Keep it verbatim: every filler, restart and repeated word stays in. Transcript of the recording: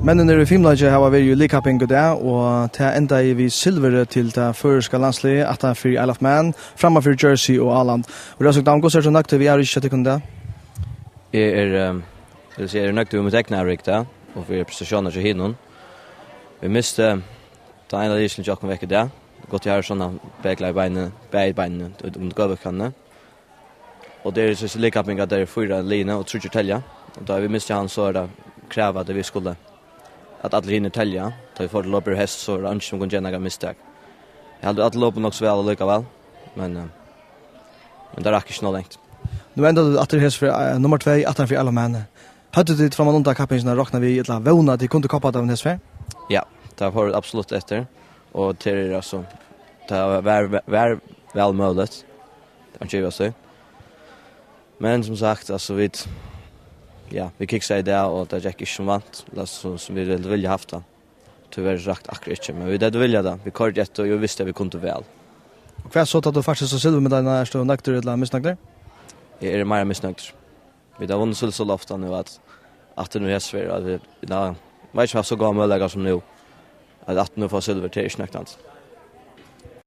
Menninir í fimleiki hava verið í liðkapping í dag, og tað endaði við silvuri til tað føroyska landsliðið, aftan fyri Isle of Man, framman fyri Jersey og Áland. Og Rósa Dam, hvussu ert tú nøgdur við avrikið hjá tykkum í dag? Eg er, ehm, eg vil siga, eg er nøgdur við mítt egna avrik í dag, og fyri prestatiónina hjá hinum. Vit mistu tann eina lykilin hjá okkum vekk í dag. Gott, eg havi sovorðið bakslag í beinið, bæði beinini, um gøvukanni. Og tað er so liðkapping, at tað eru fýra lið, og tríggir telja. Og tá vit mistu hann, so er tað krav, at vit skulu, at allir hinir telja. Tá vit fóru til lopið og hest, so er tað eingin sum kundi gera nakað mistak. Eg haldi, at allir lopu nokk so væl allíkavæl, men, eh, men tað rakk ikki nóg langt. Nú endaðu tit aftur hesa ferð, eh, nummar tvey, aftan fyri Isle of Man. Høvdu tit frammanundan kappingina roknað við, ella vónað, at tit kundu koppa tað hesa ferð? Ja, tað fór vit absolutt eftir, og tað er, altso, tað var, var, var væl møguligt. Tað kann ikki givast tí. Men sum sagt, altso, vit, ja, vit kiksaðu í dag, og tað gekk ikki sum vant, ella sum, sum vit vildu vilja havt tað. Tíverri rakk akkurát ikki, men vit høvdu viljað tað. Vit koyrdu eftir, og eg visti, at vit kundu væl. Og hvat so, tá tú fært so silvurmedaljuna, ert tú nøgdur ella misnøgdur? Eg eri meira misnøgdur. Vit hava vunnið so, so ofta nú, at aftur nú hesa ferð, at vit, vit hava, vit hava ikki havt so góðar møguleikar sum nú. At aftur nú fáa silvur, tað er ikki nøktandi.